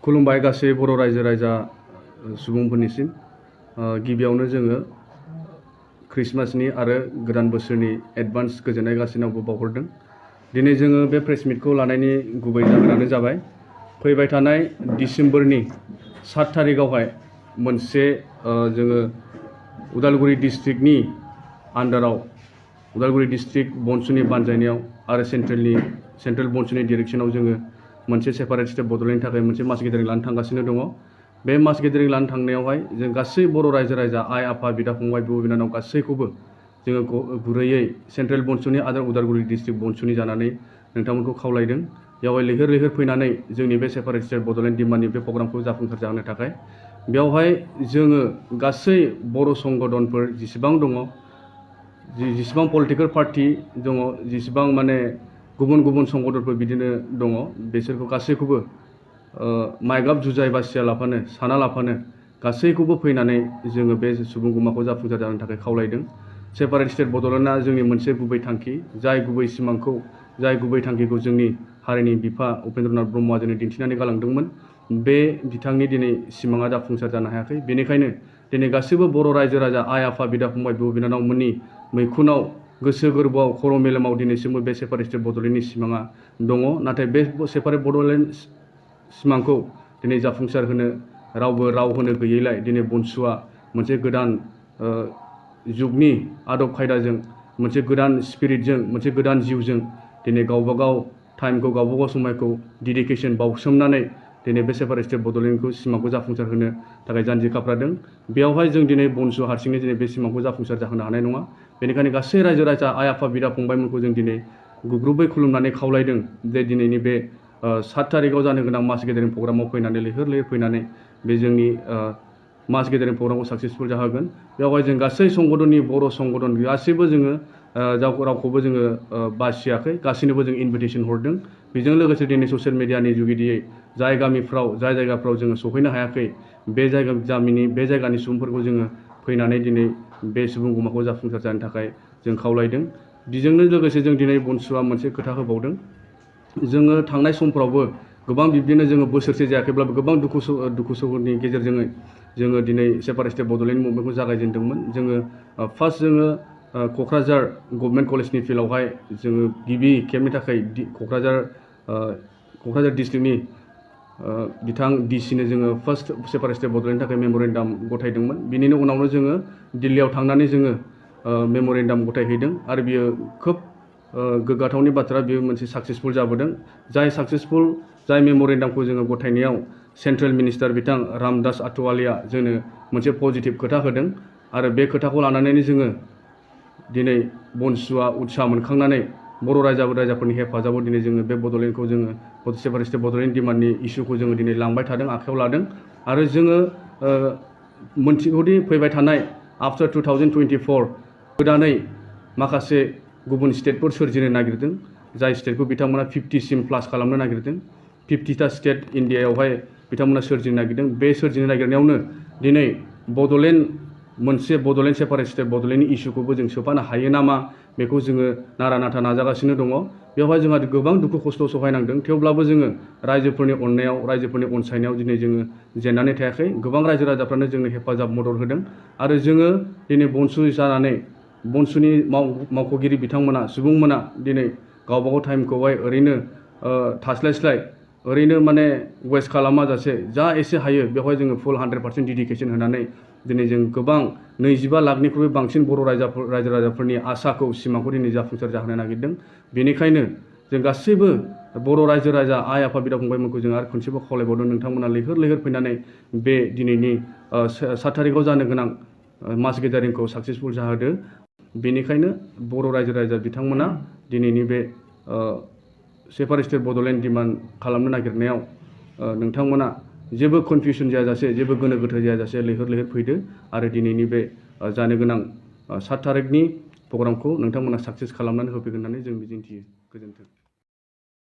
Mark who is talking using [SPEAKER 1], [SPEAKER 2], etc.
[SPEAKER 1] खुलुमबाय गासै बर' रायजो राजा सुबुंफोरनिसिम गिबियावनो जोङो क्रिसमासनि आरो गोदान बोसोरनि एडभान्स गोजोननाय गासिनावबो बावहरदों। दिनै जोङो बे प्रेस मिटखौ लानायनि गुबै जाहोनानो जाबाय फैबाय थानाय डिसेम्बरनि 7 तारिखआवहाय मोनसे जोङो उदालगुरि डिस्ट्रिक्टनि आन्डाराव उदालगुरि डिस्ट्रिक्ट बनसुनि बानजायनायाव आरो सेन्ट्रेल बनसुनि डिरेक्सनाव जोङो मोनसे सेपारेट स्टेट बड'लेण्डनि थाखाय मोनसे मास गेदारिं लानो थांगासिनो दङ। बे मास गेदारिं लानो थांनायावहाय जों गासै बर' रायजो राजा आइ आफा बिदा फंबाय बिब' बिनानाव गासैखौबो जोङो गुरैयै सेन्ट्रेल बनसुनि आरो उदालगुरि डिस्ट्रिक्ट बनसुनि जानानै नोंथांमोनखौ खावलायदों। बेवहाय लैहोर लैहोर फैनानै जोंनि बे सेपारेट स्टेट बड'लेण्ड डिमान्डनि बे प्रग्रामखौ जाफुंसार जाहोनो थाखाय बेवहाय जोङो गासै बर' संगठनफोर जेसेबां दङ, जेसेबां पलिटिकेल पार्टी दङ, जेसेबां माने गुबुन गुबुन संगठनफोर बिदिनो दङ, बिसोरखौ गासैखौबो माइगाब जुजाय बासिया लाफानो साना लाफानो गासैखौबो फैनानै जोङो बे सुबुं गुमाखौ जाफुंसार जानो थाखाय खावलायदों। सेपारेट स्टेट बड'लेण्डआ जोंनि मोनसे गुबै थांखि, जाय गुबै थांखिखौ जोंनि हारिनि बिफा उपेन्द्रनाथ ब्रह्मआ जोंनो दिन्थिनानै गालांदोंमोन। बे बिथांनि दिनै सिमाङा जाफुंसार जानो हायाखै। बेनिखायनो दिनै गासैबो बर' रायजो राजा आइ आफा बिदा फंबाय बिब' बिनानावमोननि मैखुनाव गोसो गोरबोआव खर' मेलेमाव दिनैसिमबो बे सेपारेट स्टेट बड'लेण्डनि सिमाङा दङ। नाथाय बे सेपारेट बड'लेण्ड सिमांखौ दिनै जाफुंसार होनो रावबो राव होनो गैयैलाय दिनै बनसुआ मोनसे गोदान जुगनि आदब खायदाजों, मोनसे गोदान स्पिरिटजों, मोनसे गोदान जिउजों दिनै गावबागाव टाइमखौ, गावबागाव समायखौ डेडिकेसन बावसोमनानै दिनै बे सेपारेट स्टेट बड'लेण्डखौ सिमांखौ जाफुंसार होनो थाखाय जानजि खाफ्रादों। बेवहाय जों दिनै बनसु हारसिङै दिनै बे सिमांखौ जाफुंसार जाहोनो हानाय नङा। बेनिखायनो गासै रायजो राजा आइ आफा बिदा फंबायमोनखौ जों दिनै गुग्रुबै खुलुमनानै खावलायदों जे दिनैनि बे 7 तारिखआव जानो गोनां मास गेदारिं प्रग्रामाव फैनानै लैहोर लैहोर फैनानै बे जोंनि मास गेदारिं प्रग्रामखौ साक्सेसफुल जाहोगोन। बेवहाय जों गासै संगठननि बर' संगठन गासैबो जोङो रावखौबो जोङो बासियाखै, गासैनोबो जों इनभिटेसन हरदों। बेजों लोगोसे दिनै ससियेल मिडियानि जुगिदियै जाय जायगाफ्राव जोङो सौहैनो हायाखै, बे जायगानि सुबुंफोरखौ जोङो फैनानै दिनै बे सुबुं गुमाखौ जाफुंसार जानो थाखाय जों खावलायदों। बेजोंनो लोगोसे जों दिनै बनसुआ मोनसे खोथा होबावदों। जोङो थांनाय समफ्रावबो गोबां बिब्दिनो जोङो बोसोरसे जायाखैब्लाबो गोबां दुखु सुखुनि गेजेरजों जोङो दिनै सेपारेट स्टेट बड'लेण्ड मुभमेन्टखौ जागायजेनदोंमोन। जोङो फार्स्ट जोङो क'क्राझार गभर्नमेन्ट कलेजनि फिल्डआवहाय जोङो गिबि खेबनि थाखाय क'क्राझार डिस्ट्रिक्टनि बिथां डिसिनो जोङो फार्स्ट सेपारेट स्टेट बड'लेण्डनि थाखाय मेम'रेन्डाम गथायदोंमोन। बिनिनो उनावनो जोङो दिल्लीयाव थांनानै जोङो मेम'रेन्डाम गथायहैदों आरो बियो खोब गोग्गाथावनि बाथ्रा, बेयो मोनसे साक्सेसफुल जाबोदों। जाय मेम'रेन्डामखौ जोङो गथायनायाव सेन्ट्रेल मिनिस्टार बिथां रामदास आथवालेया जोंनो मोनसे पजिटिभ खोथा होदों आरो बे खोथाखौ लानानैनो जोङो दिनै बनसुआ उत्साह मोनखांनानै बर' रायजाफोरनि हेफाजाबाव दिनै जोङो बे बड'लेण्डखौ जोङो सेपारेट स्टेट बड'लेण्ड डिमान्डनि इस्युखौ जोङो दिनै लांबाय थादों, आखायाव लादों आरो जोङो मोनथिगौदि फैबाय थानाय आफ्टार 2024 गोदानै माखासे गुबुन स्टेटफोर सोरजिनो नागिरदों, जाय स्टेटखौ बिथांमोना 50सिम प्लास खालामनो नागिरदों। 50टा स्टेट इन्डियायावहाय बिथांमोना सोरजिनो नागिरदों। बे सोरजिनो नागिरनायावनो दिनै मोनसे बड'लेण्ड सेपारेट स्टेट बड'लेण्डनि इस्युखौबो जों सोफानो हायो नामा, बेखौ जोङो नारा नाथा नाजागासिनो दङ। बेवहाय जोंहा गोबां दुखु खस्थ' सहायनांदों, थेवब्लाबो जोङो रायजोफोरनि अननायाव, रायजोफोरनि अनसायनायाव दिनै जोङो जेननानै थायाखै। गोबां रायजो राजाफ्रानो जोंनो हेफाजाब मदद होदों आरो जोङो दिनै बनसु जानानै बनसुनि मावख'गिरि बिथांमोना, सुबुंमोना दिनै गावबागाव टाइमखौहाय ओरैनो थास्लायस्लाय, ओरैनो माने वेस्ट खालामाजासे जा एसे हायो बेवहाय जोङो फुल 100% डेडिकेसन होनानै दिनै जों गोबां 25 लाखनिख्रुइ बांसिन बर' रायजो राजाफोरनि आसाखौ, सिमांखौ दिनै जाफुंसार जाहोनो नागिरदों। बेनिखायनो जों गासैबो बर' रायजो राजा आइ आफा बिदा फंबायमोनखौ जों आरो खनसेबो खावलायबावदों, नोंथांमोना लैहोर लैहोर फैनानै बे दिनैनि 7 तारिखआव जानो गोनां मास गेदारिंखौ साक्सेसफुल जाहोदो। बेनिखायनो बर' रायजो राजा बिथांमोना दिनैनि बे सेपारेट स्टेट बड'लेण्ड डिमान्ड खालामनो नागिरनायाव नोंथांमोना जेबो कनफिउसन जायाजासे, जेबो गोनो गोथो जायाजासे लैहोर लैहोर फैदो आरो दिनैनि बे जानो गोनां 7 तारिखनि प्रग्रामखौ नोंथांमोना साक्सेस खालामनानै होफैगोन होननानै जों मिजिंथियो। गोजोन्थों।